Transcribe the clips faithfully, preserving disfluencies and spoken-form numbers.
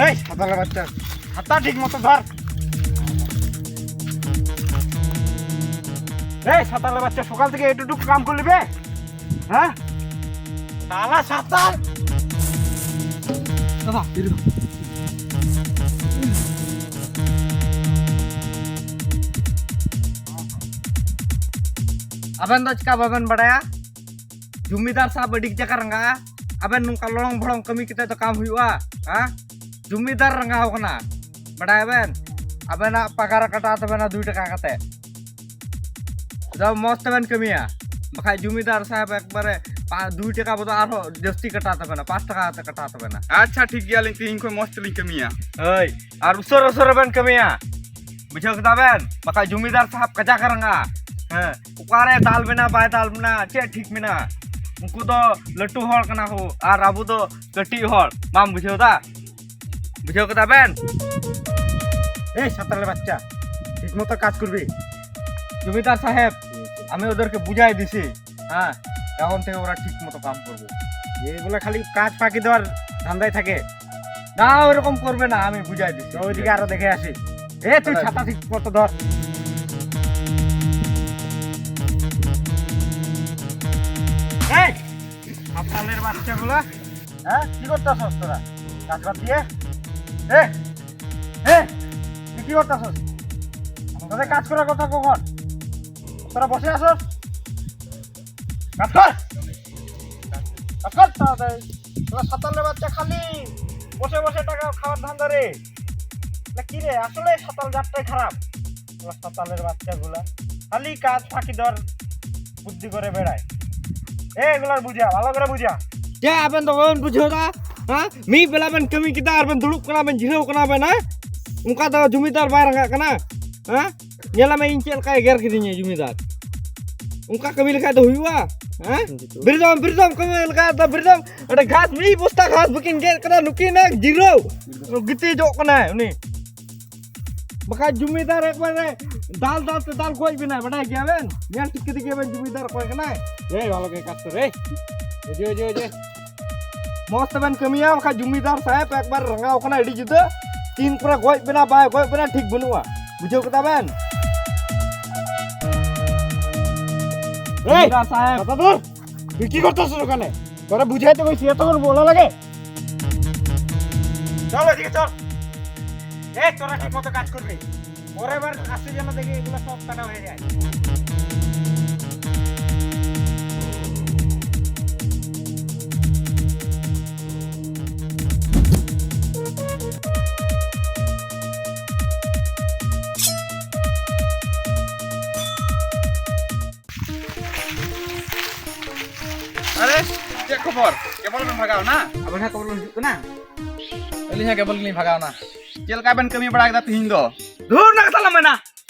এই সাতালের বাচ্চা, হাতা ঠিক মতো ধর। এই সাতালের বাচ্চা, সকাল থেকে এটুকু কাম করলি বে? হ্যাঁ? তালা সাতাল। দাদা, বেরিয়ে দাও। ᱟᱵᱮᱱ ᱫᱚ ᱪᱮᱠᱟ ᱵᱟᱵᱮᱱ ᱵᱟᱰᱟᱭᱟ? ᱡᱩᱢᱤᱫᱟᱨ ᱥᱟᱦᱟᱵ ᱟᱹᱰᱤ ᱡᱟᱭᱜᱟ ᱨᱟᱸᱜᱟᱜᱼᱟ᱾ ᱟᱵᱮᱱ ᱱᱚᱝᱠᱟ ᱞᱚᱲᱚᱝ ᱵᱷᱚᱲᱚᱝ ᱠᱟᱹᱢᱤ ᱠᱟᱛᱮ ᱫᱚ ᱠᱟᱢ ᱦᱩᱭᱩᱜᱼᱟ? ᱦᱮᱸ? ᱡᱩᱢᱤᱫᱟᱨ ᱨᱟᱸᱜᱟᱣ ᱠᱟᱱᱟ, ᱵᱟᱰᱟᱭᱟᱵᱮᱱ? ᱟᱵᱮᱱᱟᱜ ᱯᱟᱜᱟᱨ ᱠᱟᱴᱟᱣ ᱛᱟᱵᱮᱱᱟ ᱫᱩᱭ ᱴᱟᱠᱟ ᱠᱟᱛᱮ᱾ ᱫᱚ ᱢᱚᱡᱽ ᱛᱮᱵᱮᱱ ᱠᱟᱹᱢᱤᱭᱟ, ᱵᱟᱠᱷᱟᱡ ᱡᱩᱢᱤᱫᱟᱨ ᱥᱟᱦᱮᱵ ᱮᱠᱵᱟᱨᱮ ᱯᱟ-, ᱫᱩᱭ ᱴᱟᱠᱟ ᱵᱚᱫᱚᱞ ᱟᱨᱦᱚᱸ ᱡᱟᱹᱥᱛᱤ ᱠᱟᱴᱟᱣ ᱛᱟᱵᱮᱱᱟ, ᱯᱟᱸᱪ ᱴᱟᱠᱟ ᱠᱟᱛᱮ ᱠᱟᱴᱟᱣ ᱛᱟᱵᱮᱱᱟ᱾ ᱟᱪᱪᱷᱟ, ᱴᱷᱤᱠ ᱜᱮᱭᱟ, ᱟᱹᱞᱤᱧ ᱛᱮᱦᱮᱧ ᱠᱷᱚᱱ ᱢᱚᱡᱽ ᱛᱮᱞᱤᱧ ᱠᱟᱹᱢᱤᱭᱟ᱾ ᱦᱳᱭ, ᱟᱨ ᱩᱥᱟᱹᱨᱟ ᱩᱥᱟᱹᱨᱟ ᱵᱮᱱ ᱠᱟᱹᱢᱤᱭᱟ, ᱵᱩᱡᱷᱟᱹᱣ ᱠᱮᱫᱟ ᱵᱮᱱ? ᱵᱟᱠᱷᱟᱡ ᱡᱩᱢᱤᱫᱟᱨ ᱥᱟᱦᱮᱵ ᱠᱟᱡᱟᱠ ᱨᱟᱸᱜᱟ᱾ ᱦᱮᱸ, ᱚᱠᱟᱨᱮ ᱫᱟᱞ ᱢᱮᱱᱟᱜᱼᱟ, ᱵᱟᱭ ᱫᱟᱞ ᱢᱮᱱᱟᱜᱼᱟ, ᱪᱮᱫ ᱴᱷᱤᱠ ᱢᱮᱱᱟᱜᱼᱟ? ᱩᱱᱠᱩ ᱫᱚ ᱞᱟᱹᱴᱩ ᱦᱚᱲ ᱠᱟᱱᱟ ᱠᱚ ᱟᱨ ᱟᱵᱚ ᱫᱚ ᱠᱟᱹᱴᱤᱡ ᱦᱚᱲ, ᱵᱟᱢ ᱵᱩᱡᱷᱟᱹᱣ ᱫᱟ? ᱵᱩᱡᱷᱟᱹᱣ ᱠᱮᱫᱟ ᱵᱮᱱ? এই সাতালের বাচ্চা, ঠিক মতো কাজ করবি। জমিদার সাহেব, আমি ওদেরকে বুঝাই দিছি। হ্যাঁ, এখন থেকে ওরা ঠিক মতো কাম করবে। এগুলো খালি কাজ ফাঁকি দেওয়ার ধান্দায় থাকে। না, ওইরকম করবে না, আমি বুঝাই দিচ্ছি। ওইদিকে আরো দেখে আসি। এ, তুই ছাতা ঠিক মতো ধর। এ, সাতালের বাচ্চাগুলা, হ্যাঁ, কি করতেছস তোরা? কাজ বাদ দিয়ে? এ, এ, তুই কি করতেছস? আমাদের কাজ করার কথা কখন? তোরা বসে আছস? কাজ কর। কাজ কর তাড়াতাড়ি। তোরা সাতালের বাচ্চা খালি বসে বসে টাকা খাওয়ার ধান্দা রে। না কি রে, আসলে সাতাল জাতটাই খারাপ। তোরা সাতালের বাচ্চাগুলা খালি কাজ ফাঁকি দেওয়ার বুদ্ধি করে বেড়ায়। এ, এগুলার বুঝা, ভালো করে বুঝা। ᱪᱮᱫ ᱟᱵᱮᱱ ᱫᱚ ᱵᱟᱵᱮᱱ ᱵᱩᱡᱷᱟᱹᱣ ᱫᱟ? ᱦᱮᱸ? ᱢᱤᱫ ᱵᱮᱞᱟ ᱵᱮᱱ ᱠᱟᱹᱢᱤ ᱠᱮᱫᱟ ᱟᱨ ᱵᱮᱱ ᱫᱩᱲᱩᱵ ᱠᱟᱱᱟ ᱵᱮᱱ, ᱡᱤᱨᱟᱹᱣ ᱠᱟᱱᱟ ᱵᱮᱱ, ᱦᱮᱸ? ᱚᱱᱠᱟ ᱫᱚ ᱡᱚᱢᱤᱫᱟᱨ ᱵᱟᱭ ᱨᱟᱸᱜᱟᱜ ᱠᱟᱱᱟ, ᱦᱮᱸ? ᱧᱮᱞ ᱢᱮ ᱤᱧ ᱪᱮᱫ ᱞᱮᱠᱟᱭ ᱮᱜᱮᱨ ᱠᱤᱫᱤᱧᱟ ᱡᱚᱢᱤᱫᱟᱨ᱾ ᱚᱱᱠᱟ ᱠᱟᱹᱢᱤ ᱞᱮᱠᱷᱟᱡ ᱫᱚ ᱦᱩᱭᱩᱜᱼᱟ? ᱦᱮᱸ? ᱵᱤᱨᱫᱚᱢ, ᱵᱤᱨᱫᱚᱢ ᱠᱟᱹᱢᱤ ᱞᱮᱠᱷᱟᱡ ᱫᱚ ᱵᱤᱨᱫᱚᱢ᱾ ᱚᱸᱰᱮ ᱜᱷᱟᱥ ᱢᱤᱫ ᱵᱚᱥᱛᱟ ᱜᱷᱟᱥ ᱵᱟᱹᱠᱤᱱ ᱜᱮᱫ ᱠᱟᱫᱟ, ᱱᱩᱠᱤᱱ ᱡᱤᱨᱟᱹᱣ ᱜᱤᱛᱤᱡᱚᱜ ᱠᱟᱱᱟᱭ ᱩᱱᱤ᱾ ᱵᱟᱠᱷᱟᱡ ᱡᱚᱢᱤᱫᱟᱨ ᱮᱠᱵᱟᱨᱮ ᱫᱟᱞ ᱫᱟᱞ ᱛᱮ ᱫᱟᱞ ᱜᱚᱡ ᱵᱮᱱᱟᱭ, ᱵᱟᱰᱟᱭ ᱜᱮᱭᱟ ᱵᱮᱱ? ᱧᱮᱞ ᱴᱷᱤᱠ ᱠᱟᱛᱮ ᱜᱮ ᱵᱮᱱ ᱡᱚᱢᱤᱫᱟᱨ ᱚᱠᱚᱭ ᱠᱟᱱᱟᱭ᱾ ᱮᱭ, ᱵᱷᱟᱞᱚ ᱜᱮ ᱠᱟᱡᱽ ᱠᱚᱨᱮ᱾ ᱡᱮ, ᱡᱮ, ᱡᱮ᱾ ᱢᱚᱡᱽ ᱛᱮᱵᱮᱱ ᱠᱟᱹᱢᱤᱭᱟ, ᱵᱟᱠᱷᱟᱡ ᱡᱚᱢᱤᱫᱟᱨ ᱥᱟᱦᱮᱵ ᱮᱠᱵᱟᱨ ᱨᱟᱸᱜᱟᱣ ᱠᱟᱱᱟ ᱟᱹᱰᱤ ᱡᱩᱫᱟᱹ᱾ ᱛᱤᱱ ᱠᱚᱨᱮ ᱜᱚᱡ ᱵᱮᱱᱟ ᱵᱟᱭ ᱜᱚᱡ ᱵᱮᱱᱟ ᱴᱷᱤᱠ ᱵᱟᱹᱱᱩᱜᱼᱟ᱾ ᱵᱩᱡᱷᱟᱹᱣ ᱠᱮᱫᱟ ᱵᱮᱱ? এই, জমিদার সাহেব। বাবা দূর। তুই কি করতেছিস ওখানে? তোরা বুঝাইতে কইছি, এতক্ষণ বলা লাগে? চল এদিকে চল। এই, তোরা ঠিক মতো কাজ করবি। পরের বার আসতে যেন দেখি এগুলো সব কাটা হয়ে যায়। ᱟᱨᱮ, ᱪᱮᱫ ᱠᱷᱚᱵᱚᱨ? ᱠᱮᱵᱚᱞ ᱵᱮᱱ ᱵᱷᱟᱜᱟᱣ ᱱᱟ? ᱟᱵᱮᱱ ᱦᱚᱸ ᱠᱮᱵᱚᱞ ᱵᱮᱱ ᱦᱤᱡᱩᱜ ᱠᱟᱱᱟ? ᱟᱹᱞᱤᱧ ᱦᱚᱸ ᱠᱮᱵᱚᱞ ᱜᱮᱞᱤᱧ ᱵᱷᱟᱜᱟᱣ ᱱᱟ᱾ ᱪᱮᱫ ᱞᱮᱠᱟ ᱵᱮᱱ ᱠᱟᱹᱢᱤ ᱵᱟᱲᱟ ᱠᱮᱫᱟ ᱛᱤᱦᱤᱧ ᱫᱚ? ᱫᱷᱩᱨ, ᱚᱱᱟ ᱠᱟᱛᱷᱟ ᱟᱞᱚᱢ ᱢᱮᱱᱟ᱾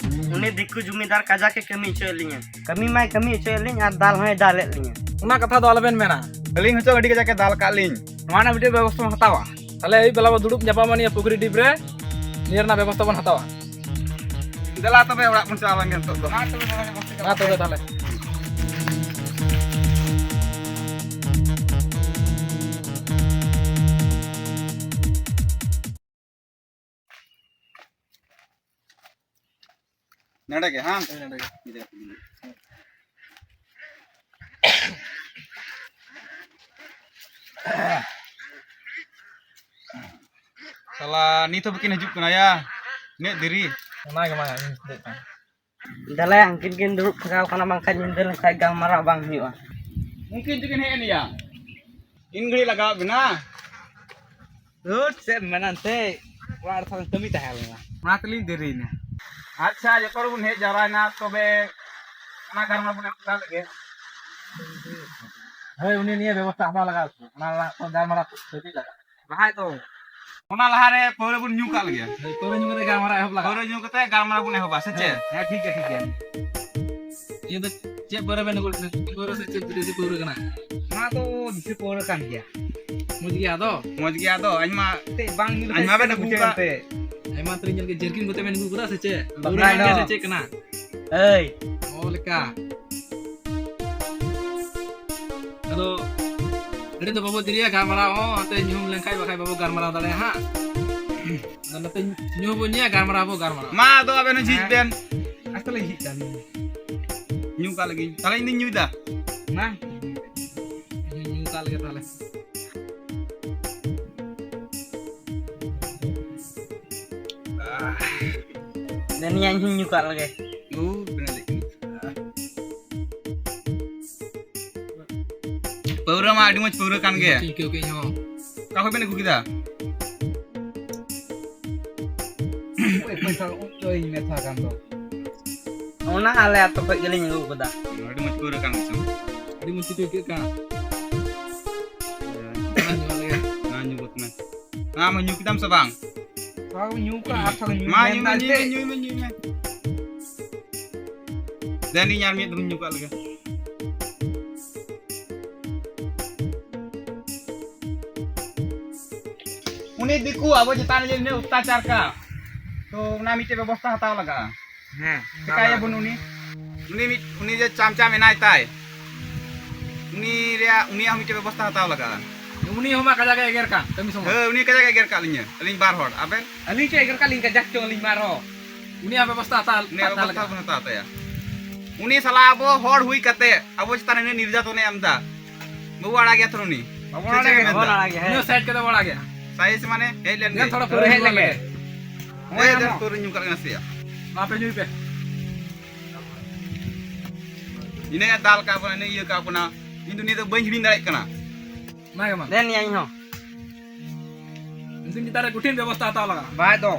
ᱩᱱᱤ ᱫᱤᱠᱩ ᱡᱩᱢᱤᱫᱟᱨ ᱠᱟᱡᱟᱠ ᱮ ᱠᱟᱹᱢᱤ ᱦᱚᱪᱚᱭᱮᱫ ᱞᱤᱧᱟ᱾ ᱠᱟᱹᱢᱤ ᱢᱟᱭ ᱠᱟᱹᱢᱤ ᱦᱚᱪᱚᱭᱮᱫ ᱞᱤᱧ ᱟᱨ ᱫᱟᱞ ᱦᱚᱸᱭ ᱫᱟᱞᱮᱫ ᱞᱤᱧᱟ᱾ ᱚᱱᱟ ᱠᱟᱛᱷᱟ ᱫᱚ ᱟᱞᱚᱵᱮᱱ ᱢᱮᱱᱟ᱾ ᱟᱹᱞᱤᱧ ᱦᱚᱸᱪᱚ ᱟᱹᱰᱤ ᱠᱟᱡᱟᱠ ᱮ ᱫᱟᱞ ᱠᱟᱜ ᱞᱤᱧ᱾ ᱱᱚᱣᱟ ᱨᱮᱱᱟᱜ ᱢᱤᱫᱴᱮᱡ ᱵᱮᱵᱚᱥᱛᱷᱟ ᱵᱚᱱ ᱦᱟᱛᱟᱣᱟ᱾ ᱛᱟᱦᱞᱮ ᱟᱹᱭᱩᱵ ᱵᱮᱞᱟ ᱵᱚ ᱫᱩᱲᱩᱵ ᱧᱟᱯᱟᱢᱟ ᱱᱤᱭᱟᱹ ᱯᱩᱠᱷᱨᱤ ᱰᱤᱯ ᱨᱮ, ᱱᱤᱭᱟᱹ ᱨᱮᱱᱟᱜ ᱵᱮᱵᱚᱥᱛᱷᱟ ᱵᱚᱱ ᱦᱟᱛᱟᱣᱟ᱾ ᱫᱮᱞᱟ ᱛᱚᱵᱮ ᱚᱲᱟᱜ ᱵᱚᱱ ᱪᱟᱞᱟᱣ ᱞᱮᱱ ᱜᱮ ᱱᱤᱛᱚᱜ ᱫᱚ᱾ ᱢᱟ ᱛᱚᱵᱮ ᱱᱚᱰᱮ ᱜᱮ ᱵᱚᱱ ᱪᱟᱞᱟᱣ ᱢᱟ ᱛᱚᱵᱮ ᱛᱟᱦᱞᱮ᱾ ᱱᱚᱰᱮ ᱜᱮ, ᱦᱟᱝ? ᱦᱳᱭ, ᱱᱚᱰᱮ ᱜᱮ᱾ ᱜᱤᱫᱽᱨᱟᱹ ᱠᱚ᱾ ᱥᱟᱞᱟ, ᱱᱤᱛ ᱦᱚᱸ ᱵᱟᱹᱠᱤᱱ ᱦᱤᱡᱩᱜ ᱠᱟᱱᱟ ᱭᱟ᱾ ᱤᱱᱟᱹᱜ ᱫᱮᱨᱤ᱾ ᱚᱱᱟ ᱜᱮ ᱢᱟ ᱤᱧ ᱞᱟᱹᱭᱮᱫ ᱠᱟᱱ᱾ ᱫᱮᱞᱟ, ᱩᱱᱠᱤᱱ ᱠᱤᱱ ᱫᱩᱲᱩᱵ ᱛᱷᱟᱠᱟᱣ ᱠᱟᱱᱟ, ᱵᱟᱝᱠᱷᱟᱱ ᱧᱤᱫᱟᱹ ᱞᱮᱱᱠᱷᱟᱱ ᱜᱟᱞᱢᱟᱨᱟᱣ ᱵᱟᱝ ᱦᱩᱭᱩᱜᱼᱟ᱾ ᱩᱱᱠᱤᱱ ᱫᱚᱠᱤᱱ ᱦᱮᱡ ᱮᱱ ᱜᱮᱭᱟ᱾ ᱤᱱ ᱜᱷᱟᱹᱲᱤᱡ ᱞᱟᱜᱟᱣ ᱵᱮᱱᱟ᱾ ᱫᱩᱨ, ᱪᱮᱫ ᱮᱢ ᱢᱮᱱᱟ, ᱮᱱᱛᱮ ᱚᱲᱟᱜ ᱨᱮ ᱛᱷᱚᱲᱟ ᱠᱟᱹᱢᱤ ᱛᱟᱦᱮᱸ ᱞᱮᱱᱟ᱾ ᱚᱱᱟ ᱛᱮᱞᱤᱧ ᱫᱮᱨᱤᱭᱮᱱᱟ᱾ ᱟᱪᱪᱷᱟ, ᱡᱚᱛᱚ ᱦᱚᱲ ᱵᱚᱱ ᱦᱮᱡ ᱡᱟᱣᱨᱟᱭᱮᱱᱟ, ᱛᱚᱵᱮ ᱚᱱᱟ ᱜᱟᱞᱢᱟᱨᱟᱣ ᱵᱚᱱ ᱮᱦᱚᱵ ᱞᱮᱜᱮ᱾ ᱦᱳᱭ, ᱩᱱᱤ ᱱᱤᱭᱟᱹ ᱵᱮᱵᱚᱥᱛᱷᱟ ᱦᱟᱛᱟᱣ ᱞᱟᱜᱟᱜᱼᱟ᱾ ᱚᱱᱟ ᱞᱟᱦᱟ ᱠᱷᱚᱱ ᱜᱟᱞᱢᱟᱨᱟᱣ ᱥᱟᱹᱨᱫᱤ ᱞᱟᱜᱟᱜᱼᱟ᱾ ᱞᱟᱦᱟᱭ ᱛᱚ᱾ ᱚᱱᱟ ᱞᱟᱦᱟᱨᱮ ᱯᱟᱹᱣᱨᱟᱹ ᱵᱚᱱ ᱧᱩ ᱠᱟᱜ ᱞᱮᱜᱮ᱾ ᱦᱳᱭ, ᱯᱟᱹᱣᱨᱟᱹ ᱧᱩ ᱠᱟᱛᱮ ᱜᱟᱞᱢᱟᱨᱟᱣ ᱮᱦᱚᱵ ᱞᱟᱜᱟᱜᱼᱟ᱾ ᱯᱟᱹᱣᱨᱟᱹ ᱧᱩ ᱠᱟᱛᱮ ᱜᱟᱞᱢᱟᱨᱟᱣ ᱵᱚᱱ ᱮᱦᱚᱵᱟ, ᱥᱮ ᱪᱮᱫ? ᱦᱮᱸ, ᱴᱷᱤᱠ ᱜᱮᱭᱟ, ᱴᱷᱤᱠ ᱜᱮᱭᱟ᱾ ᱤᱭᱟᱹ ᱫᱚ ᱪᱮᱫ ᱯᱟᱹᱣᱨᱟᱹ ᱵᱮᱱ ᱟᱹᱜᱩ ᱞᱮᱫᱟ? ᱪᱮᱫ ᱯᱟᱹᱣᱨᱟᱹ ᱥᱮ ᱪᱮᱫ ᱵᱤᱫᱮᱥᱤ ᱯᱟᱹᱣᱨᱟᱹ ᱠᱟᱱᱟ? ᱱᱚᱣᱟ ᱫᱚ ᱫᱮᱥᱤ ᱯᱟᱹᱣᱨᱟᱹ ᱠᱟᱱ ᱜᱮᱭᱟ᱾ ᱢᱚᱡᱽ ᱜᱮᱭᱟ ᱟᱫᱚ? ᱢᱚᱡᱽ ᱜᱮᱭᱟ ᱟᱫᱚ, ᱟᱭᱢᱟ ᱛᱮ ᱵᱟᱝ ᱧᱩ ᱞᱮᱠᱷᱟᱱ ᱟᱭᱢᱟ ᱵᱮᱱ ᱪᱮᱫ ᱟᱹᱜᱩ ᱵᱩᱡᱷᱟᱹᱣ ᱠᱟᱜ᱾ ᱮᱱᱛᱮ? ᱟᱭᱢᱟ ᱩᱛᱟᱹᱨᱤᱧ ᱧᱮᱞ ᱠᱮᱫ, ᱡᱮᱨᱠᱤᱱ ᱠᱚᱛᱮ ᱵᱮᱱ ᱟᱹᱜᱩ ᱠᱟᱫᱟ ᱥᱮ ᱪᱮᱫ? ᱵᱟᱠᱷᱟᱡ ᱯᱟᱹᱣᱨᱟᱹ ᱠᱟᱱ ᱜᱮᱭᱟ ᱫᱚ᱾ ᱥᱮ ᱪᱮᱫ ᱠᱟᱱᱟ? ᱮᱭ᱾ ᱚ ᱞᱮᱠᱟ᱾ ᱟᱫᱚ ᱟᱹᱰᱤ ᱫᱚ ᱵᱟᱵᱚ ᱫᱮᱨᱤᱭᱟ ᱜᱟᱞᱢᱟᱨᱟᱣ ᱦᱚᱸ, ᱦᱟᱱᱛᱮ ᱧᱩᱦᱩᱢ ᱞᱮᱱᱠᱷᱟᱡ ᱵᱟᱠᱷᱟᱡ ᱵᱟᱵᱚ ᱜᱟᱞᱢᱟᱨᱟᱣ ᱫᱟᱲᱮᱭᱟᱜᱼᱟ ᱦᱟᱸᱜ᱾ ᱟᱫᱚ ᱱᱚᱛᱮ ᱧᱩ ᱵᱚ ᱧᱩᱭᱟ, ᱜᱟᱞᱢᱟᱨᱟᱣ ᱵᱚ ᱜᱟᱞᱢᱟᱨᱟᱣ᱾ ᱢᱟ ᱟᱫᱚ ᱟᱵᱮᱱ ᱦᱚᱸ ᱡᱷᱤᱡ ᱦᱮᱸ᱾ ᱵᱮᱱ᱾ ᱟᱥᱚᱞᱮ ᱡᱷᱤᱡ ᱠᱟᱱ ᱜᱮᱭᱟ᱾ ᱧᱩ ᱠᱟᱜ ᱞᱟᱹᱜᱤᱫ᱾ ᱛᱟᱦᱞᱮ ᱤᱧ ᱫᱩᱧ ᱧᱩᱭᱫᱟ᱾ ᱢᱟ᱾ ᱧᱩ ᱠᱟᱜ ᱞᱮᱜᱮ ᱛᱟᱦᱞᱮ᱾ ᱫᱮᱱᱤᱭᱟ, ᱤᱧ ᱦᱚᱸᱧ ᱧᱩ ᱠᱟᱜ ᱞᱮᱜᱮ᱾ ᱩ, ᱵᱮᱱᱟᱞᱤ᱾ ᱯᱟᱹᱣᱨᱟᱹ ᱢᱟ ᱟᱹᱰᱤ ᱢᱚᱡᱽ ᱯᱟᱹᱣᱨᱟᱹ ᱠᱟᱱ ᱜᱮ᱾ ᱟᱹᱭᱠᱟᱹᱣ ᱠᱮᱫ ᱤᱧ ᱦᱚᱸ᱾ ᱚᱠᱟ ᱠᱷᱚᱡ ᱵᱮᱱ ᱟᱹᱜᱩ ᱠᱮᱫᱟ? ᱚᱠᱚᱭ ᱯᱚᱭᱥᱟ ᱩᱪᱟᱹᱲ ᱤᱧ ᱢᱮᱛᱟ ᱠᱟᱱ ᱫᱚ᱾ ᱚᱱᱟ ᱟᱞᱮ ᱟᱹᱛᱩ ᱠᱷᱚᱡ ᱜᱮᱞᱤᱧ ᱟᱹᱜᱩ ᱠᱟᱫᱟ᱾ ᱟᱹᱰᱤ ᱢᱚᱡᱽ ᱯᱟᱹᱣᱨᱟᱹ ᱠᱟᱱ ᱜᱮᱪᱚᱝ᱾ ᱟᱹᱰᱤ ᱢᱚᱡᱽ ᱪᱤᱴᱟᱹ ᱟᱹᱭᱠᱟᱹᱜ ᱠᱟᱱ᱾ ᱚᱱᱟ ᱧᱩ ᱞᱮᱜᱮ᱾ ᱚᱱᱟ ᱧᱩ ᱜᱚᱫ ᱢᱮ᱾ ᱟᱢ ᱧᱩ ᱠᱮᱫᱟᱢ ᱥᱮ ᱵᱟᱝ? ᱛᱟᱣ ᱧᱩ ᱠᱟᱜ ᱟᱨ ᱛᱷᱚᱲᱟ ᱧᱩ ᱢᱟ, ᱧᱩᱭ ᱢᱮ, ᱢᱮᱱᱫᱟ ᱧᱩᱭ ᱢᱮ, ᱪᱮᱫ? ᱧᱩᱭ ᱢᱮ, ᱧᱩᱭ ᱢᱮ᱾ ᱫᱮᱱ, ᱤᱧ ᱟᱨ ᱢᱤᱫ ᱫᱷᱟᱣ ᱧᱩ ᱠᱟᱜ ᱞᱮᱜᱮ᱾ ᱩᱱᱤ ᱫᱤᱠᱩ ᱟᱵᱚ ᱪᱮᱛᱟᱱ ᱨᱮ ᱡᱮ ᱱᱤᱱᱟᱹᱜ ᱚᱛᱛᱟᱪᱟᱨ ᱠᱟ, ᱛᱚ ᱚᱱᱟ ᱢᱤᱫᱴᱮᱡ ᱵᱮᱵᱚᱥᱛᱷᱟ ᱦᱟᱛᱟᱣ ᱞᱟᱜᱟᱜᱼᱟ᱾ ᱦᱮᱸ᱾ ᱪᱮᱠᱟᱭᱟᱵᱚᱱ ᱩᱱᱤ? ᱩᱱᱤ ᱢᱤᱫ, ᱩᱱᱤ ᱡᱮ ᱪᱟᱢᱪᱟ ᱢᱮᱱᱟᱭ ᱛᱟᱭ, ᱩᱱᱤ ᱨᱮᱭᱟᱜ, ᱩᱱᱤᱭᱟᱜ ᱦᱚᱸ ᱢᱤᱫᱴᱮᱡ ᱵᱮᱵᱚᱥᱛᱷᱟ ᱦᱟᱛᱟᱣ ᱞᱟᱜᱟᱜᱼᱟ᱾ ᱩᱱᱤ ᱦᱚᱸ ᱢᱟ ᱠᱟᱡᱟᱠ ᱮ ᱮᱜᱮᱨ ᱠᱟᱱ, ᱠᱟᱹᱢᱤ ᱥᱚᱢᱚᱭ᱾ ᱦᱳᱭ, ᱩᱱᱤ ᱠᱟᱡᱟᱠ ᱮ ᱮᱜᱮᱨ ᱠᱟᱜ ᱞᱤᱧᱟᱹ, ᱟᱹᱞᱤᱧ ᱵᱟᱨ ᱦᱚᱲ᱾ ᱟᱵᱮᱱ? ᱟᱹᱞᱤᱧ ᱪᱚ ᱮᱜᱮᱨ ᱠᱟᱜ ᱞᱤᱧ, ᱠᱟᱡᱟᱠ ᱪᱚ ᱟᱹᱞᱤᱧ ᱵᱟᱨ ᱦᱚᱲ᱾ ᱩᱱᱤᱭᱟᱜ ᱵᱮᱵᱚᱥᱛᱷᱟ ᱦᱟᱛᱟᱣ, ᱩᱱᱤᱭᱟᱜ ᱦᱟᱛᱟᱣ ᱵᱮᱵᱚᱥᱛᱷᱟ ᱞᱟᱜᱟᱜᱼᱟ᱾ ᱵᱚᱱ ᱦᱟᱛᱟᱣ ᱛᱟᱭᱟ᱾ ᱩᱱᱤ ᱥᱟᱞᱟ ᱟᱵᱚ ᱦᱚᱲ ᱦᱩᱭ ᱠᱟᱛᱮ ᱟᱵᱚ ᱪᱮᱛᱟᱱ ᱨᱮ ᱱᱤᱨᱡᱟᱛᱚᱱ ᱮ ᱮᱢ ᱮᱫᱟ᱾ ᱵᱟᱵᱚ ᱟᱲᱟᱜᱮᱭᱟ ᱛᱷᱚᱨ ᱩᱱᱤ᱾ ᱵᱟᱵᱚ ᱥᱮ ᱪᱮᱫ ᱟᱲᱟᱜᱮᱭᱟ᱾ ᱵᱮᱱ ᱵᱟᱵᱚ ᱢᱮᱱᱫᱟ? ᱟᱲᱟᱜᱮᱭᱟ, ᱦᱮᱸ᱾ ᱩᱱᱤ ᱥᱟᱭᱤᱰ ᱠᱟᱛᱮ ᱵᱚ ᱟᱲᱟᱜᱮᱭᱟ᱾ ᱥᱟᱭᱤᱡ ᱢᱟᱱᱮ ᱦᱮᱡ ᱞᱮᱱ ᱜᱮ᱾ ᱛᱷᱚᱲᱟ ᱯᱟᱹᱣᱨᱟᱹ ᱦᱮᱡ ᱞᱮᱱ ᱜᱮ᱾ ᱦᱳᱭ, ᱫᱮᱱ ᱯᱟᱹᱣᱨᱟᱹ ᱧᱩ ᱠᱟᱜ ᱞᱮ ᱱᱟᱥᱮᱭᱟᱜ᱾ ᱢᱟ ᱯᱮ ᱧᱩᱭ ᱯᱮ᱾ ᱤᱱᱟᱹ ᱫᱟᱞ ᱠᱟᱜ ᱵᱚᱱᱟ, ᱤᱱᱟᱹ ᱤᱭᱟᱹ ᱠᱟᱜ ᱵᱚᱱᱟ᱾ ᱤᱧ ᱫᱚ ᱱᱤᱭᱟᱹ ᱫᱚ ᱵᱟᱹᱧ ᱦᱤᱲᱤᱧ ᱫᱟᱲᱮᱭᱟᱜ ᱠᱟᱱᱟ᱾ ᱚᱱᱟ ᱜᱮ ᱢᱟ᱾ ᱫᱮᱱ ᱭᱟ ᱤᱧ ᱦᱚᱸ᱾ ᱩᱱᱠᱤᱱ ᱪᱮᱛᱟᱱ ᱨᱮ ᱠᱚᱴᱷᱤᱱ ᱵᱮᱵᱚᱥᱛᱷᱟ ᱦᱟᱛᱟᱣ ᱞᱟᱜᱟᱜᱼᱟ᱾ ᱵᱟᱭ ᱫᱚ᱾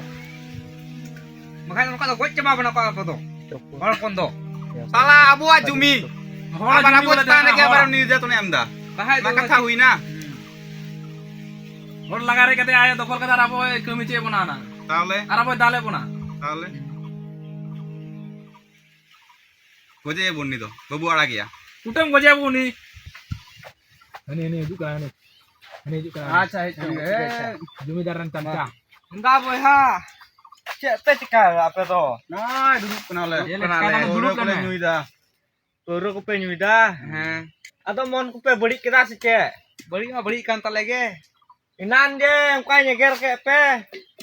ᱵᱟᱠᱷᱟᱱ ᱱᱚᱝᱠᱟ ᱫᱚ ᱜᱚᱡ ᱪᱟᱵᱟ ᱵᱚᱱᱟ ᱠᱚ ᱟᱵᱚ ᱫᱚ᱾ ᱦᱚᱲ ᱦᱚᱯᱚᱱ ᱫᱚ᱾ ᱥᱟᱞᱟ ᱟᱵᱚᱣᱟᱜ ᱡᱩᱢᱤ᱾ ᱦᱚᱲ ᱟᱵᱟᱨ ᱡᱩᱢᱤ ᱟᱵᱚ ᱵᱚᱞᱮ ᱪᱮᱛᱟᱱ ᱨᱮᱜᱮ ᱦᱚᱲ᱾ ᱟᱵᱟᱨ ᱱᱤᱨᱡᱟᱛᱚᱱᱮ ᱮᱢ ᱮᱫᱟ᱾ ᱛᱟᱦᱮᱸ ᱚᱱᱟ ᱫᱚ ᱠᱟᱛᱷᱟ ᱦᱩᱭᱱᱟ᱾ ᱦᱚᱲ ᱞᱟᱜᱟ ᱨᱮ ᱠᱟᱛᱮ ᱟᱭ ᱫᱚᱠᱷᱚᱞ ᱠᱟᱛᱮ ᱟᱨ ᱟᱵᱚᱭ ᱠᱟᱹᱢᱤ ᱦᱚᱪᱚᱭᱮᱫ ᱵᱚᱱᱟ ᱚᱱᱟ᱾ ᱛᱟᱦᱚᱞᱮ? ᱟᱨ ᱟᱵᱚᱭ ᱫᱟᱞᱮᱫ ᱵᱚᱱᱟ᱾ ᱛᱟᱦᱚᱞᱮ? ᱜᱚᱡᱮᱭᱟᱵᱚᱱ ᱩᱱᱤ ᱫᱚ, ᱵᱟᱵᱚ ᱟᱲᱟᱜᱮᱭᱟ᱾ ᱠᱩᱴᱟᱹᱢ ᱜᱚᱡᱮᱭᱟᱵᱚᱱ ᱩᱱᱤ᱾ ᱦᱟᱹᱱᱤ, ᱦᱟᱹᱱᱤ ᱦᱤᱡᱩᱜ ᱠᱟᱱᱟ, ᱦᱟᱹᱱᱤ᱾ ᱦᱟᱹᱱᱤ ᱦᱤᱡᱩᱜ ᱠᱟᱱᱟ᱾ ᱟᱪᱪᱷᱟ, ᱦᱮᱡ ᱠᱟᱱ ᱦᱮᱸ, ᱜᱮ᱾ ᱴᱷᱤᱠ ᱟᱪᱷᱮ᱾ ᱡᱚᱢᱤᱫᱟᱨ ᱨᱮᱱ ᱪᱟᱢᱪᱟ᱾ ᱢᱟ᱾ ᱦᱮᱸᱫᱟ ᱵᱚᱭᱦᱟ, ᱪᱮᱫ ᱯᱮ ᱪᱤᱠᱟᱹᱭᱟ ᱟᱯᱮ ᱫᱚ? ᱱᱚᱜᱼᱚᱭ ᱫᱩᱲᱩᱵ ᱠᱟᱱᱟᱞᱮ᱾ ᱪᱮᱫ ᱞᱮᱠᱟ ᱫᱩᱲᱩᱵ ᱯᱟᱹᱣᱨᱟᱹ ᱠᱚᱞᱮ ᱠᱟᱱᱟ? ᱧᱩᱭᱫᱟ᱾ ᱯᱟᱹᱣᱨᱟᱹ ᱠᱚᱯᱮ ᱧᱩᱭᱫᱟ? ᱦᱮᱸ᱾ ᱟᱫᱚ ᱢᱚᱱ ᱠᱚᱯᱮ ᱵᱟᱹᱲᱤᱡ ᱠᱮᱫᱟ ᱥᱮ ᱪᱮᱫ? ᱵᱟᱹᱲᱤᱡ ᱢᱟ ᱵᱟᱹᱲᱤᱡ ᱠᱟᱱ ᱛᱟᱞᱮ ᱜᱮ᱾ ᱮᱱᱟᱱ ᱡᱮ ᱚᱱᱠᱟᱧ ᱮᱜᱮᱨ ᱠᱮᱫ ᱯᱮ,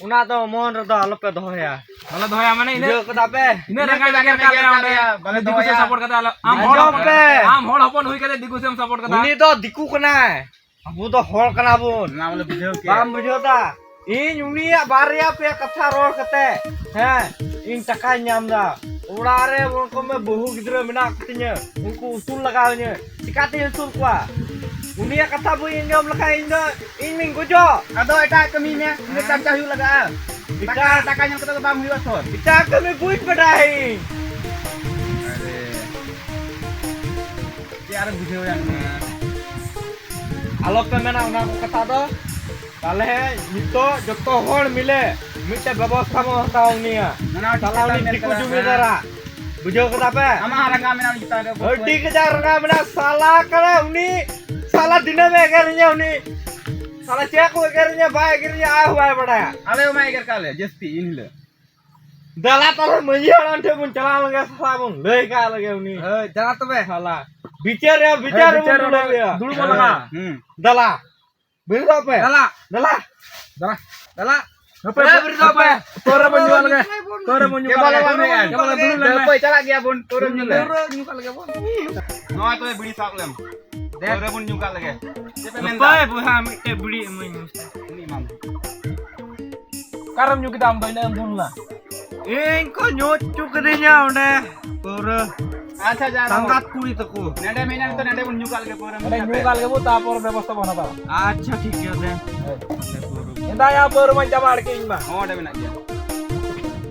ᱚᱱᱟ ᱫᱚ ᱢᱚᱱ ᱨᱮᱫᱚ ᱟᱞᱚᱯᱮ ᱫᱚᱦᱚᱭᱟ᱾ ᱵᱟᱞᱮ ᱫᱚᱦᱚᱭᱟ ᱢᱟᱱᱮ ᱤᱱᱟᱹ ᱵᱩᱡᱷᱟᱹᱣ ᱠᱮᱫᱟ ᱯᱮ? ᱤᱱᱟᱹ ᱨᱟᱸᱜᱟᱣ ᱮᱜᱮᱨ ᱠᱟᱜ ᱞᱮᱭᱟ ᱚᱸᱰᱮ᱾ ᱵᱟᱞᱮ ᱫᱤᱠᱩ ᱥᱮᱫ ᱫᱚᱦᱚᱭᱟ᱾ ᱥᱟᱯᱳᱨᱴ ᱠᱟᱛᱮ ᱟᱞᱮ, ᱟᱢ ᱦᱚᱲ ᱟᱸᱡᱚᱢ ᱦᱚᱯᱚᱱ, ᱯᱮ᱾ ᱟᱢ ᱦᱚᱲ ᱦᱚᱯᱚᱱ ᱦᱩᱭ ᱠᱟᱛᱮ ᱫᱤᱠᱩ ᱥᱮᱫ ᱮᱢ ᱥᱟᱯᱳᱨᱴ ᱠᱟᱫᱟ᱾ ᱩᱱᱤ ᱫᱚ ᱫᱤᱠᱩ ᱠᱟᱱᱟᱭ, ᱟᱵᱚ ᱫᱚ ᱦᱚᱲ ᱠᱟᱱᱟ ᱵᱚᱱ᱾ ᱚᱱᱟ ᱵᱚᱞᱮ ᱵᱩᱡᱷᱟᱹᱣ ᱠᱮᱫ᱾ ᱵᱟᱢ ᱵᱩᱡᱷᱟᱹᱣ ᱫᱟ? ᱤᱧ ᱩᱱᱤᱭᱟᱜ ᱵᱟᱨᱭᱟ ᱯᱮᱭᱟ ᱠᱟᱛᱷᱟ ᱨᱚᱲ ᱠᱟᱛᱮ, ᱦᱮᱸ, ᱤᱧ ᱴᱟᱠᱟᱧ ᱧᱟᱢ ᱫᱟ᱾ ᱚᱲᱟᱜ ᱨᱮ ᱚᱱᱠᱟ ᱢᱮ ᱵᱟᱹᱦᱩ ᱜᱤᱫᱽᱨᱟᱹ ᱢᱮᱱᱟᱜ ᱠᱚᱛᱤᱧᱟ, ᱩᱱᱠᱩ ᱩᱥᱩᱞ ᱞᱟᱜᱟᱣ ᱤᱧᱟᱹ᱾ ᱪᱤᱠᱟᱛᱤᱧ ᱟᱹᱥᱩᱞ ᱠᱚᱣᱟ? ᱩᱱᱤᱭᱟᱜ ᱠᱟᱛᱷᱟ ᱵᱟᱹᱧ ᱟᱸᱡᱚᱢ ᱞᱮᱠᱷᱟᱱ ᱤᱧ ᱫᱚ, ᱤᱧ ᱢᱟᱧ ᱜᱚᱡᱚᱜ᱾ ᱟᱫᱚ ᱮᱴᱟᱜ ᱠᱟᱹᱢᱤ ᱢᱮ, ᱤᱱᱟᱹ ᱪᱟᱨᱪᱟ ᱦᱩᱭᱩᱜ ᱞᱟᱜᱟᱜᱼᱟ᱾ ᱮᱴᱟᱜ ᱴᱟᱠᱟ, ᱴᱟᱠᱟ ᱧᱟᱢ ᱠᱟᱛᱮ ᱫᱚ ᱵᱟᱝ ᱦᱩᱭᱩᱜᱼᱟ ᱛᱚ᱾ ᱮᱴᱟᱜ ᱠᱟᱹᱢᱤ ᱵᱟᱹᱧ ᱵᱟᱰᱟᱭ᱾ ᱟᱨᱮ᱾ ᱪᱮᱫ ᱟᱨᱮ ᱵᱩᱡᱷᱟᱹᱣ ᱧᱟᱢ ᱢᱮᱭᱟ? ᱟᱞᱚᱯᱮ ᱢᱮᱱᱟ ᱚᱱᱟ ᱠᱚ ᱠᱟᱛᱷᱟ ᱫᱚ᱾ ᱛᱟᱦᱞᱮ ᱱᱤᱛᱚᱜ ᱡᱚᱛᱚ ᱦᱚᱲ ᱢᱤᱞᱮ ᱢᱤᱫᱴᱮᱡ ᱵᱮᱵᱚᱥᱛᱷᱟ ᱵᱚᱱ ᱦᱟᱛᱟᱣᱟ ᱩᱱᱤᱭᱟᱜ᱾ ᱚᱱᱟ ᱦᱚᱸ ᱴᱷᱤᱠ ᱛᱟᱦᱞᱮ ᱠᱟᱛᱷᱟ ᱩᱱᱤ ᱢᱮᱱ ᱫᱤᱠᱩ ᱠᱟᱫᱟ᱾ ᱡᱩᱢᱤᱫᱟᱨᱟ᱾ ᱵᱩᱡᱷᱟᱹᱣ ᱠᱮᱫᱟ ᱯᱮ? ᱟᱢᱟᱜ ᱦᱚᱸ ᱨᱟᱸᱜᱟᱣ ᱢᱮᱱᱟᱜᱼᱟ ᱩᱱᱤ ᱪᱮᱛᱟᱱ ᱨᱮ᱾ ᱟᱹᱰᱤ ᱠᱟᱡᱟᱠ ᱨᱟᱸᱜᱟᱣ ᱢᱮᱱᱟᱜᱼᱟ, ᱥᱟᱞᱟ ᱠᱟᱱᱟ ᱩᱱᱤ᱾ ᱥᱟᱞᱟ ᱫᱤᱱᱟᱹᱢ ᱮ ᱮᱜᱮᱨᱤᱧᱟ ᱩᱱᱤ᱾ ᱥᱟᱞᱟ ᱪᱮᱫ ᱠᱚ ᱮᱜᱮᱨᱤᱧᱟ, ᱵᱟᱭ ᱮᱜᱮᱨᱤᱧᱟ, ᱟᱡ ᱦᱚᱸ ᱵᱟᱭ ᱵᱟᱲᱟᱭᱟ᱾ ᱟᱞᱮ ᱦᱚᱸ ᱵᱟᱭ ᱮᱜᱮᱨ ᱠᱟᱜ ᱞᱮ ᱡᱟᱹᱥᱛᱤ ᱤᱱ ᱦᱤᱞᱳᱜ᱾ ᱫᱮᱞᱟ ᱛᱟᱦᱞᱮ ᱢᱟᱹᱡᱷᱤ ᱦᱟᱲᱟᱢ ᱴᱷᱮᱱ ᱵᱚᱱ ᱪᱟᱞᱟᱣ ᱞᱮᱱ ᱜᱮ, ᱥᱟᱞᱟ ᱵᱚᱱ ᱞᱟᱹᱭ ᱠᱟᱜ ᱞᱮᱜᱮ ᱩᱱᱤ᱾ ᱦᱳᱭ, ᱫᱮᱞᱟ ᱛᱚᱵᱮ᱾ ᱥᱟᱞᱟ᱾ ᱵᱤᱪᱟᱹᱨ ᱨᱮ, ᱦᱳᱭ, ᱵᱤᱪᱟᱹᱨ ᱨᱮ ᱵᱤᱪᱟᱹᱨ ᱵᱚᱱ ᱨᱮ ᱫᱩᱲᱩᱵ ᱞᱮᱱᱟ᱾ ᱫᱩᱲᱩᱵ ᱵᱚᱱ ᱞᱟᱜᱟ᱾ ᱦᱩᱸ᱾ ᱫᱮᱞᱟ᱾ ᱵᱤᱨᱫᱟᱹᱣ ᱯᱮ᱾ ᱫᱮᱞᱟ᱾ ᱫᱮᱞᱟ᱾ ᱫᱮᱞᱟ᱾ ᱦᱟᱯᱮ, ᱦᱮᱸ, ᱵᱤᱨᱫᱟᱹᱣ ᱦᱟᱯᱮ᱾ ᱯᱮ᱾ ᱯᱟᱹᱣᱨᱟᱹ ᱵᱚᱱ ᱧᱩ ᱞᱮᱜᱮ᱾ ᱯᱟᱹᱣᱨᱟᱹ ᱵᱚᱱ ᱧᱩ ᱪᱮᱫ ᱵᱟᱞᱟ ᱞᱮᱜᱮ᱾ ᱵᱟᱝ ᱦᱩᱭᱩᱜᱼᱟ? ᱪᱮᱫ ᱵᱟᱞᱟ ᱫᱩᱲᱩᱵ ᱞᱮᱱ ᱢᱮ᱾ ᱦᱟᱯᱮ, ᱪᱟᱞᱟᱜ ᱜᱮᱭᱟ ᱵᱚᱱ, ᱯᱟᱹᱣᱨᱟᱹ ᱧᱩ ᱞᱮ᱾ ᱯᱟᱹᱣᱨᱟᱹ ᱧᱩ ᱠᱟᱜ ᱞᱮᱜᱮ ᱵᱚᱱ᱾ ᱱᱚᱜᱼᱚᱭ ᱛᱚᱵᱮ ᱵᱤᱲᱤ ᱥᱟᱵ ᱞᱮᱢ᱾ ᱫᱮ, ᱯᱟᱹᱣᱨᱟᱹ ᱵᱚᱱ ᱧᱩ ᱠᱟᱜ ᱞᱮᱜᱮ᱾ ᱪᱮᱫ ᱯᱮ ᱢᱮᱱᱫᱟ? ᱦᱟᱯᱳᱭ ᱵᱚᱭᱦᱟ, ᱢᱤᱫᱴᱮᱡ ᱵᱤᱲᱤ ᱮᱢᱟᱹᱧ ᱢᱮᱥᱮ᱾ ᱩᱱᱤ ᱮᱢᱟᱢ᱾ ᱚᱠᱟᱨᱮᱢ ᱧᱩ ᱠᱮᱫᱟ ᱟᱢ ᱫᱚ? ᱤᱱᱟᱹᱜ ᱮᱢ ᱵᱩᱞ ᱮᱱᱟ? ᱤᱧ ᱠᱚ ᱧᱩ ᱦᱚᱪᱚ ᱠᱤᱫᱤᱧᱟ ᱚᱸᱰᱮ ᱯᱟᱹᱣᱨᱟᱹ᱾ ᱟᱪᱪᱷᱟ, ᱡᱟ ᱨᱚᱲ᱾ ᱥᱟᱸᱜᱟᱛ ᱠᱩᱲᱤ ᱛᱟᱠᱚ᱾ ᱱᱮᱰᱮ ᱢᱮᱱᱟ ᱱᱤᱛᱚᱜ ᱱᱮᱰᱮ ᱵᱚᱱ ᱧᱩ ᱠᱟᱜ ᱞᱮᱜᱮ ᱯᱟᱹᱣᱨᱟᱹ ᱱᱚᱰᱮ ᱢᱤᱫ ᱧᱩ ᱠᱟᱛᱮ᱾ ᱠᱟᱜ ᱞᱮᱜᱮ ᱵᱚ, ᱛᱟᱯᱚᱨ ᱵᱮᱵᱚᱥᱛᱷᱟ ᱵᱚᱱ ᱦᱟᱛᱟᱣᱟ᱾ ᱟᱪᱪᱷᱟ, ᱴᱷᱤᱠ ᱜᱮᱭᱟ ᱫᱮ᱾ ᱦᱳᱭ᱾ ᱯᱟᱹᱣᱨᱟᱹ᱾ ᱮᱫᱟ ᱭᱟ, ᱯᱟᱹᱣᱨᱟᱹ ᱢᱟᱧ ᱪᱟᱵᱟ ᱟᱲᱠᱮ ᱤᱧ ᱢᱟ᱾ ᱦᱚᱸ, ᱚᱸᱰᱮ ᱢᱮᱱᱟᱜ ᱜᱮᱭᱟ᱾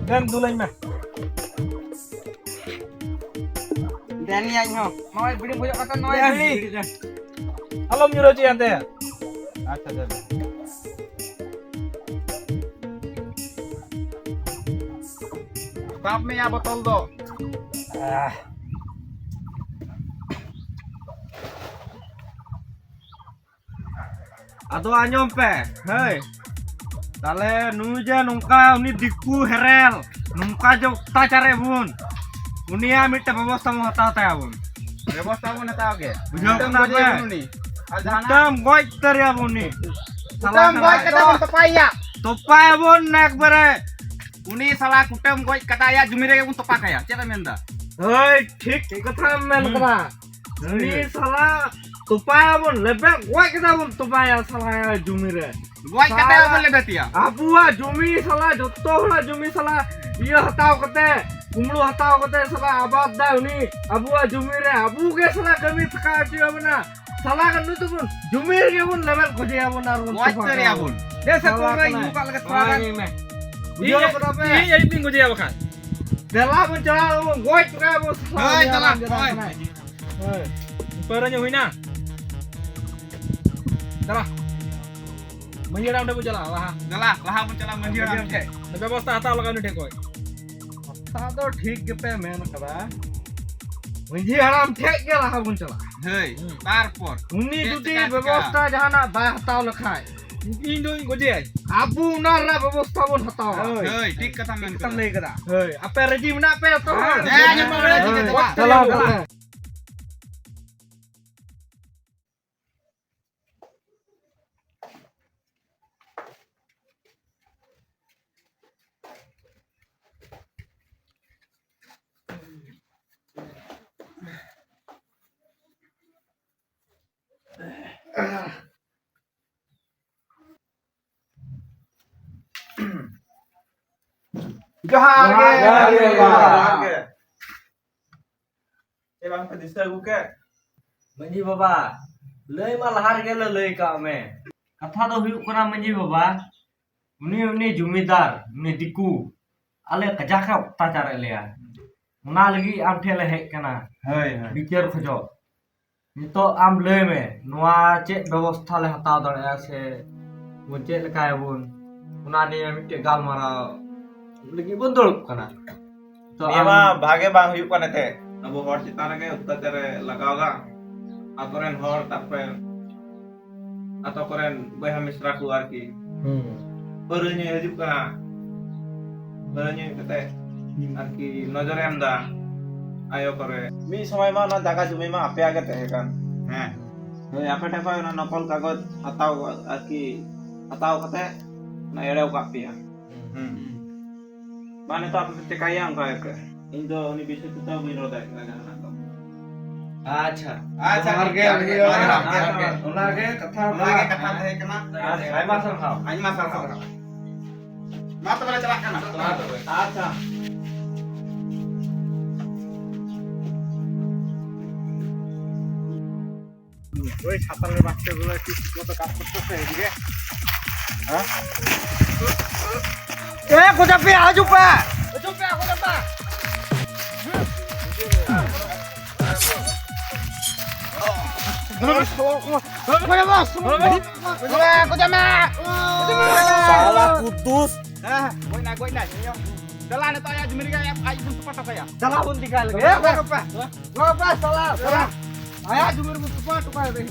ᱫᱮᱱ ᱫᱩᱞᱟᱹᱧ ᱢᱮ᱾ ᱫᱮᱱ ᱭᱟ ᱤᱧ ᱦᱚᱸ᱾ ᱱᱚᱜᱼᱚᱭ ᱵᱤᱲᱤ ᱵᱷᱩᱡᱟᱹᱜ ᱠᱟᱛᱮ ᱱᱚᱜᱼᱚᱭ ᱫᱮᱱ᱾ ᱵᱤᱲᱤ᱾ ᱵᱤᱲᱤ ᱫᱮᱱ᱾ ᱟᱞᱚᱢ ᱧᱩᱨᱦᱟᱹ ᱦᱚᱪᱚᱭᱟ ᱮᱱᱛᱮ᱾ ᱟᱪᱪᱷᱟ, ᱫᱮᱱ᱾ ᱥᱟᱵ ᱢᱮᱭᱟ ᱵᱚᱛᱚᱞ ᱫᱚ᱾ ᱟᱦ᱾ ᱟᱫᱚ ᱟᱸᱡᱚᱢ ᱯᱮ, ᱦᱟᱹᱭ᱾ ᱛᱟᱦᱞᱮ ᱱᱩᱭ ᱡᱮ ᱱᱚᱝᱠᱟ ᱩᱱᱤ ᱫᱤᱠᱩ ᱦᱮᱨᱮᱞ, ᱱᱚᱝᱠᱟ ᱡᱮ ᱚᱛᱛᱟᱪᱟᱨᱮ ᱵᱚᱱ, ᱩᱱᱤᱭᱟᱜ ᱢᱤᱫᱴᱮᱱ ᱵᱮᱵᱚᱥᱛᱷᱟ ᱵᱚᱱ ᱦᱟᱛᱟᱣ ᱛᱟᱭᱟ ᱵᱚᱱ᱾ ᱵᱮᱵᱚᱥᱛᱷᱟ ᱵᱚᱱ ᱦᱟᱛᱟᱣ ᱜᱮ᱾ ᱵᱩᱡᱷᱟᱹᱣ ᱠᱮᱫᱟ ᱯᱮ? ᱩᱱᱤ᱾ ᱟᱨ ᱡᱟᱦᱟᱱᱟᱜ ᱠᱩᱴᱟᱹᱢ ᱜᱚᱡ ᱩᱛᱟᱹᱨᱮᱭᱟ ᱵᱚᱱ ᱩᱱᱤ᱾ ᱥᱟᱞᱟ ᱠᱩᱴᱟᱹᱢ ᱜᱚᱡ ᱠᱟᱱᱟᱭ᱾ ᱠᱟᱛᱮ ᱵᱚᱱ ᱛᱚᱯᱟᱭᱮᱭᱟ᱾ ᱛᱚᱯᱟᱭᱟᱵᱚᱱ ᱮᱠᱵᱟᱨᱮ᱾ ᱩᱱᱤ ᱥᱟᱞᱟ ᱠᱩᱴᱟᱹᱢ ᱜᱚᱡ ᱠᱟᱛᱮ ᱟᱭᱟᱜ ᱡᱩᱢᱤ ᱨᱮᱜᱮ ᱵᱚᱱ ᱛᱚᱯᱟ ᱠᱟᱭᱟ᱾ ᱪᱮᱫ ᱮᱢ ᱢᱮᱱᱫᱟ? ᱦᱳᱭ, ᱴᱷᱤᱠ ᱠᱟᱛᱷᱟᱢ ᱢᱮᱱ ᱦᱩᱸ᱾ ᱠᱟᱫᱟ᱾ ᱩᱱᱤ ᱥᱟᱞᱟ ᱛᱚᱯᱟᱭᱟᱵᱚᱱ, ᱞᱮᱵᱮᱫ ᱜᱚᱡ ᱠᱟᱛᱮ ᱵᱚᱱ ᱛᱚᱯᱟᱭᱟ ᱥᱟᱞᱟ ᱡᱩᱢᱤ ᱨᱮ᱾ ᱜᱚᱡ ᱠᱟᱛᱮ ᱥᱟᱞᱟ ᱵᱚᱱ ᱞᱮᱵᱮᱫᱮᱭᱟ᱾ ᱟᱵᱚᱣᱟᱜ ᱡᱩᱢᱤ ᱥᱟᱞᱟ, ᱡᱚᱛᱚ ᱦᱚᱲᱟᱜ ᱡᱩᱢᱤ ᱥᱟᱞᱟ, ᱤᱭᱟᱹ ᱦᱟᱛᱟᱣ ᱠᱟᱛᱮ, ᱠᱩᱢᱵᱽᱲᱩ ᱦᱟᱛᱟᱣ ᱠᱟᱛᱮ ᱥᱟᱞᱟ ᱟᱵᱟᱫ ᱫᱟᱭ ᱩᱱᱤ ᱟᱵᱚᱣᱟᱜ ᱡᱩᱢᱤ ᱨᱮ᱾ ᱟᱵᱚ ᱜᱮ ᱥᱟᱞᱟ ᱠᱟᱹᱢᱤ ᱛᱷᱟᱠᱟ ᱦᱚᱪᱚᱭᱟ ᱵᱚᱱᱟ᱾ ᱥᱟᱞᱟ ᱜᱮ ᱱᱩᱭ ᱫᱚᱵᱚᱱ ᱡᱩᱢᱤ ᱨᱮᱜᱮ ᱵᱚᱱ ᱞᱮᱵᱮᱫ ᱜᱚᱡᱮᱭᱟ ᱵᱚᱱ ᱟᱨ ᱵᱚᱱ ᱜᱚᱡ ᱛᱚᱯᱟ ᱩᱛᱟᱹᱨᱮᱭᱟ ᱠᱟᱭᱟ ᱵᱚᱱ᱾ ᱵᱚᱱ᱾ ᱫᱮ ᱥᱮ ᱥᱟᱞᱟ ᱯᱟᱹᱣᱨᱟᱹᱧ ᱠᱟᱱᱟᱭ᱾ ᱧᱩ ᱠᱟᱜ ᱞᱮᱜᱮ ᱛᱷᱚᱲᱟ ᱜᱟᱱ᱾ ᱦᱳᱭ, ᱢᱮ᱾ ᱵᱩᱡᱷᱟᱹᱣ ᱤᱧ, ᱠᱟᱫᱟ ᱯᱮ? ᱤᱧ, ᱤᱧ ᱵᱤᱱ ᱜᱚᱡᱮᱭᱟ ᱵᱟᱠᱷᱟᱱ᱾ ᱫᱮᱞᱟ ᱵᱚᱱ ᱪᱟᱞᱟᱜᱼᱟ, ᱵᱚᱱ ᱜᱚᱡ ᱦᱚᱴᱚ ᱠᱟᱭᱟ ᱵᱚᱱ, ᱥᱟᱞᱟ ᱦᱳᱭ, ᱡᱟᱞᱟ ᱪᱟᱞᱟᱜ, ᱡᱟᱞᱟ ᱦᱳᱭ᱾ ᱠᱟᱱᱟᱭ᱾ ᱦᱳᱭ᱾ ᱯᱟᱹᱣᱨᱟᱹ ᱧᱩ ᱦᱩᱭᱱᱟ? ᱪᱟᱞᱟᱜ᱾ ᱢᱟᱹᱡᱷᱤ ᱦᱟᱲᱟᱢ ᱴᱷᱮᱱ ᱵᱚ ᱪᱟᱞᱟᱜᱼᱟ ᱞᱟᱦᱟ᱾ ᱪᱟᱞᱟᱜ, ᱞᱟᱦᱟ ᱵᱚᱱ ᱪᱟᱞᱟᱜᱼᱟ ᱢᱟᱹᱡᱷᱤ ᱦᱟᱲᱟᱢ ᱴᱷᱮᱱ᱾ ᱵᱮᱵᱚᱥᱛᱷᱟ ᱦᱟᱛᱟᱣ ᱞᱟᱜᱟᱜᱼᱟ ᱩᱱᱤ ᱴᱷᱮᱱ ᱠᱷᱚᱡ᱾ ᱠᱟᱛᱷᱟ ᱫᱚ ᱴᱷᱤᱠ ᱜᱮᱯᱮ ᱢᱮᱱ ᱠᱟᱫᱟ᱾ ᱢᱟᱹᱡᱷᱤ ᱦᱟᱲᱟᱢ ᱴᱷᱮᱡ ᱜᱮ ᱞᱟᱦᱟ ᱵᱚᱱ ᱪᱟᱞᱟᱜᱼᱟ᱾ ᱦᱳᱭ, ᱦᱩᱸ᱾ ᱛᱟᱨᱯᱚᱨ ᱩᱱᱤ ᱪᱮᱫ ᱡᱩᱫᱤ ᱪᱮᱠᱟ ᱵᱮᱵᱚᱥᱛᱷᱟ ᱪᱮᱠᱟ? ᱡᱟᱦᱟᱱᱟᱜ ᱵᱟᱭ ᱦᱟᱛᱟᱣ ᱞᱮᱠᱷᱟᱡ, ᱤᱧ ᱫᱚᱧ ᱜᱚᱡᱮᱭᱟ᱾ ᱟᱵᱚ ᱚᱱᱟ ᱨᱮᱱᱟᱜ ᱵᱮᱵᱚᱥᱛᱷᱟ ᱵᱚᱱ ᱦᱟᱛᱟᱣᱟ᱾ ᱦᱳᱭ᱾ ᱦᱳᱭ, ᱴᱷᱤᱠ ᱠᱟᱛᱷᱟᱢ ᱢᱮᱱ ᱠᱟᱫᱟ᱾ ᱞᱟᱹᱭ ᱠᱟᱫᱟ᱾ ᱦᱳᱭ, ᱟᱯᱮ ᱨᱟᱹᱡᱤ ᱢᱮᱱᱟᱜ ᱯᱮᱭᱟ ᱛᱚ? ᱦᱮᱸ, ᱦᱮᱸ, ᱡᱚᱛᱚ ᱦᱚᱲ ᱨᱟᱹᱡᱤ ᱦᱳᱭ, ᱜᱮ ᱪᱟᱞᱟᱜ᱾ ᱪᱟᱞᱟᱣ ᱠᱟᱛᱮ᱾ ᱡᱚᱦᱟᱨ ᱜᱮ᱾ ᱡᱚᱦᱟᱨ ᱜᱮ᱾ ᱡᱚᱦᱟᱨ ᱜᱮ᱾ ᱪᱮᱫ ᱵᱟᱝ ᱯᱮ ᱫᱤᱥᱟᱹ ᱟᱹᱜᱩ ᱠᱮᱫ? ᱢᱟᱹᱡᱷᱤ ᱵᱟᱵᱟ, ᱞᱟᱹᱭ ᱢᱟ ᱞᱟᱦᱟ ᱨᱮᱜᱮ ᱞᱮ ᱞᱟᱹᱭ ᱠᱟᱜ ᱢᱮ᱾ ᱠᱟᱛᱷᱟ ᱫᱚ ᱦᱩᱭᱩᱜ ᱠᱟᱱᱟ ᱢᱟᱹᱡᱷᱤ ᱵᱟᱵᱟ, ᱩᱱᱤ, ᱩᱱᱤ ᱡᱚᱢᱤᱫᱟᱨ, ᱩᱱᱤ ᱫᱤᱠᱩ, ᱟᱞᱮ ᱠᱟᱡᱟᱠ ᱮ ᱚᱛᱛᱟᱪᱟᱨᱮᱫ ᱞᱮᱭᱟ᱾ ᱚᱱᱟ ᱞᱟᱹᱜᱤᱫ ᱟᱢ ᱴᱷᱮᱱ ᱞᱮ ᱦᱮᱡ ᱠᱟᱱᱟ᱾ ᱦᱳᱭ, ᱦᱳᱭ᱾ ᱵᱤᱪᱟᱹᱨ ᱠᱷᱚᱡᱚᱜ᱾ ᱱᱤᱛᱚᱜ ᱟᱢ ᱞᱟᱹᱭ ᱢᱮ, ᱱᱚᱣᱟ ᱪᱮᱫ ᱵᱮᱵᱚᱥᱛᱷᱟ ᱞᱮ ᱦᱟᱛᱟᱣ ᱫᱟᱲᱮᱭᱟᱜᱼᱟ ᱥᱮ ᱵᱚᱱ ᱪᱮᱫ ᱞᱮᱠᱟᱭᱟᱵᱚᱱ, ᱚᱱᱟ ᱱᱤᱭᱮ ᱢᱤᱫᱴᱮᱡ ᱜᱟᱞᱢᱟᱨᱟᱣ ᱞᱟᱹᱜᱤᱫ ᱵᱚᱱ ᱫᱩᱲᱩᱵ ᱠᱟᱱᱟ᱾ ᱛᱚ ᱱᱤᱭᱟᱹ ᱟᱢ ᱢᱟ ᱵᱷᱟᱜᱮ ᱵᱟᱝ ᱦᱩᱭᱩᱜ ᱠᱟᱱ ᱮᱱᱛᱮ᱾ ᱟᱵᱚ ᱦᱚᱲ ᱪᱮᱛᱟᱱ ᱨᱮᱜᱮ ᱚᱛᱛᱟᱪᱟᱨ ᱮ ᱞᱟᱜᱟᱣ ᱮᱫᱟ᱾ ᱟᱛᱳ ᱨᱮᱱ ᱦᱚᱲ, ᱛᱟᱨᱯᱚᱨᱮ ᱟᱛᱳ ᱠᱚᱨᱮᱱ ᱵᱚᱭᱦᱟ ᱢᱤᱥᱨᱟ ᱠᱚ ᱟᱨᱠᱤ᱾ ᱦᱩᱸ᱾ ᱯᱟᱹᱣᱨᱟᱹ ᱧᱩᱭ ᱦᱤᱡᱩᱜ ᱠᱟᱱᱟ᱾ ᱯᱟᱹᱣᱨᱟᱹ ᱧᱩ ᱠᱟᱛᱮ ᱦᱩᱸ᱾ ᱟᱨᱠᱤ ᱱᱚᱡᱚᱨᱮ ᱮᱢ ᱮᱫᱟ ᱟᱭᱳ ᱠᱚᱨᱮ᱾ ᱢᱤᱫ ᱥᱚᱢᱚᱭ ᱢᱟ ᱚᱱᱟ ᱡᱟᱭᱜᱟ ᱡᱩᱢᱤ ᱢᱟ ᱟᱯᱮᱭᱟᱜ ᱜᱮ ᱛᱟᱦᱮᱸ ᱠᱟᱱ᱾ ᱦᱮᱸ᱾ ᱦᱳᱭ, ᱟᱯᱮ ᱴᱷᱮᱱ ᱠᱷᱚᱱ ᱚᱱᱟ ᱱᱚᱠᱚᱞ ᱠᱟᱜᱚᱡᱽ ᱦᱟᱛᱟᱣ, ᱟᱨᱠᱤ ᱦᱟᱛᱟᱣ ᱠᱟᱛᱮ ᱚᱱᱟ ᱮᱲᱮ ᱟᱠᱟᱫ ᱯᱮᱭᱟ᱾ ᱦᱩᱸ᱾ ᱢᱟ ᱱᱤᱛᱚᱜ ᱟᱯᱮ ᱯᱮ ᱪᱮᱠᱟᱭᱟ ᱚᱱᱠᱟ ᱜᱮᱯᱮ᱾ ᱤᱧ ᱫᱚ ᱩᱱᱤ ᱵᱤᱥᱚᱭ ᱛᱮ ᱛᱟᱣ ᱵᱟᱹᱧ ᱨᱚᱲ ᱫᱟᱲᱮᱭᱟᱜ ᱠᱟᱱᱟ ᱡᱟᱦᱟᱱᱟᱜ ᱫᱚ᱾ ᱟᱪᱪᱷᱟ᱾ ᱟᱪᱪᱷᱟ, ᱡᱚᱦᱟᱨ ᱴᱷᱤᱠ ᱜᱮ, ᱜᱮᱭᱟ, ᱴᱷᱤᱠ ᱜᱮᱭᱟ, ᱡᱚᱦᱟᱨ ᱜᱮ᱾ ᱚᱱᱟ ᱜᱮ ᱠᱟᱛᱷᱟ ᱚᱱᱟ ᱜᱮ ᱠᱟᱛᱷᱟ ᱛᱟᱦᱮᱸ ᱠᱟᱱᱟ᱾ ᱟᱪᱪᱷᱟ, ᱟᱭᱢᱟ ᱥᱟᱨᱦᱟᱣ᱾ ᱟᱭᱢᱟ ᱥᱟᱨᱦᱟᱣ᱾ ᱢᱟ ᱛᱚᱵᱮ ᱞᱮ ᱪᱟᱞᱟᱜ ᱠᱟᱱᱟ᱾ ᱢᱟ ᱛᱚᱵᱮ᱾ ᱟᱪᱪᱷᱟ᱾ ওই সাঁতারের বাচ্চাগুলো একটু ঠিক মতো কাজ করতেছে এদিকে। হ্যাঁ? এ, কোথা পেয়ে আজ উপা? কোথা পেয়ে, কোথা পেয়ে? Salah kudus. Dah, gue nak, gue nak. Dah lah, nak tanya Jumir kan, ayo, ayo, jumpa tak payah. Dah lah, pun tinggal. Eh, apa, apa? Apa, salah, salah. Ayo, Jumir, pun cepat, cepat, deh.